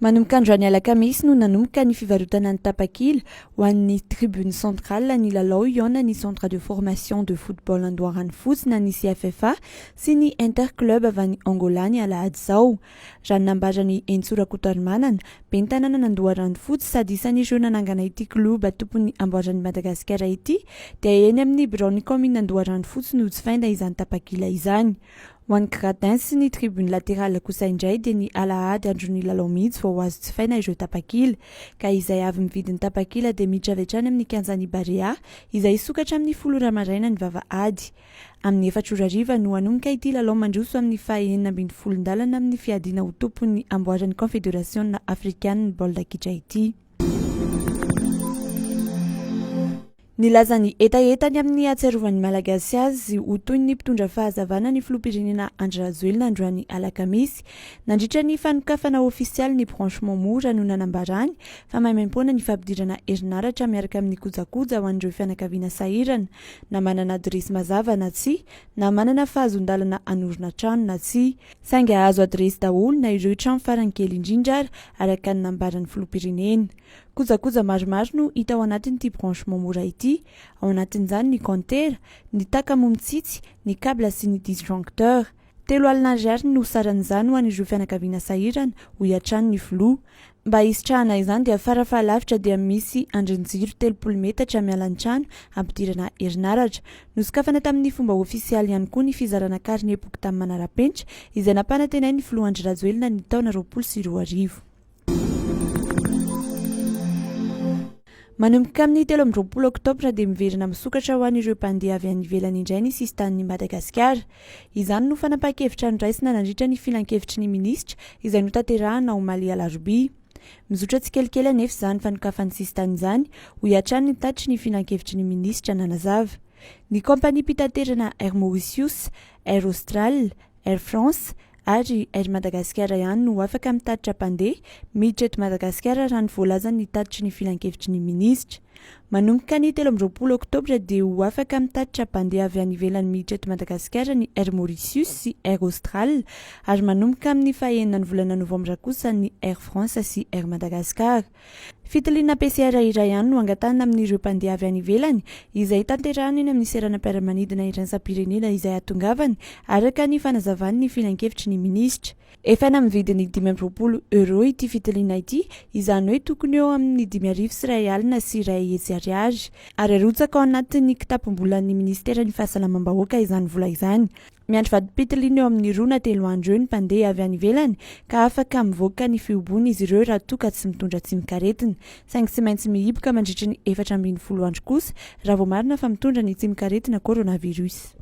Manomboka androany alakamisy no nanomboka ny fivarotana ny tapakila ho an'ny tribune centrale ny lalao hihaonan'ny Centre de formation de football Andoharanofotsy na ny CFFA sy ny Inter Club avy any Angola ny alahady izao. Raha ny nambaran'i Henintsoa Rakotoarimanana, ben'ny tanànan'Andoharanofotsy sady isan'ireo nanangana ity klioba tompon'ny amboaran'i Madagasikara ity dia eny amin'ny biraon'ny kaominina Andoharanofotsy no jifaina izany tapakila izany. Ho an'ny gradin sy ny tribune latérale kosa indray dia ny alahady andron'ny lalao mihitsy vao azo jifaina ireo tapakila. Ka izay avy mividy ny tapakila dia miditra avy hatrany amin'ny kianjan'i Barea izay hisokatra amin'ny folo ora maraina ny vavahady. Amin'ny efatra ora hariva no hanomboka ity lalao mandroso amin'ny faha 16 ndalana amin'ny fiadiana ho tompon'ny amboaran'ny kaonfederasiona afrikanin'ny baolina kitra ity. Nilaza ny hetahetany amin'ny hahatsiarovan'ny Malagasy azy ho toy ny mpitondra fahazavana ny filoham-pirenena Andry Rajoelina androany alakamisy. Nandritra ny fanokafana ofisialy ny branchement mora no nanambarany fa maimaimpoana ny fampidirana herinaratra miaraka amin'ny kojakoja ho an'ireo fianakaviana sahirana na manana adiresy mazava na tsia na manana fahazon-dalana hanorina trano na tsia. Saingy hahazo adiresy daholo na ireo trano farany kely indrindra ary araka ny nambaran'ny filoham-pirenena. Kojakoja maromaro no hita ao anatin'ity branchement mora ity, ao anatin'izany ny kaontera, ny takamo mitsitsy, ny cable sy ny disjoncteur. 30 ariary no saran'izany ho an'ireo fianakaviana sahirana, hoy hatrany ny filoha. Mba hisitrahana izany dia farafahalavitra dia misy andrin-jiro 30 metatra miala ny trano hampidirana herinaratra. Nosokafana tamin'ny fomba ofisialy ihany koa ny fizarana karne boky tamin'ny manara-penitra izay nampanantenain'ny filoha Andry Rajoelina ny taona 2020. Manomboka amin'ny 23 oktobra dia miverina misokatra ho an'ireo mpandeha avy any ivelany indray ny sisintanin'i Madagasikara. Izany no fanapahan-kevitra noraisina nandritra ny filankevitry ny minisitra izay notanterahina omaly alarobia. Mizotra tsikelikely anefa izany fanokafan'ny sisintany izany, hoy hatrany ny tatitry ny filankevitry ny minisitra nanazava. Ny kaompaniam-pitaterana Air Mauritius, Air Austral, Air France ary Air Madagasikara ihany no afaka mitatitra mpandeha miditra eto Madagasikara raha ny voalazan'ny tatitry ny filankevitry ny minisitra. Manomboka ny 23 oktobra dia ho afaka mitatitra mpandeha avy any ivelany miditra eto Madagasikara ny Air Mauritius sy Air Austral ary manomboka amin'ny fahenina ny volana novambra kosa ny Air France sy Air Madagascar. Fitiliana PCR iray ihany no angatahana amin'ireo mpandeha avy any ivelany, izay tanterahina eny amin'ny seranam-piaramanidina iraisam-pirenena izay hahatongavany, araka ny fanazavan'ny filankevitry ny minisitra. Efaina amin'ny vidiny 25 euros ity fitiliana ity, izany hoe tokony eo amin'ny 1150 ariary, ary arotsaka ao anatin'ny kitapom-bolan'ny minisiteran'ny fahasalamam-bahoaka izany vola izany. Miandry vadim-pitiliana eo amin'ny roa na telo andro eo ny mpandeha avy any ivelany ka afaka mivoaka ny fihoboana izy ireo raha toa ka tsy mitondra tsimokaretina. Saingy tsy maintsy mihiboka mandritry ny 14 andro kosa raha voamarina fa mitondra ny tsimokaretina coronavirus.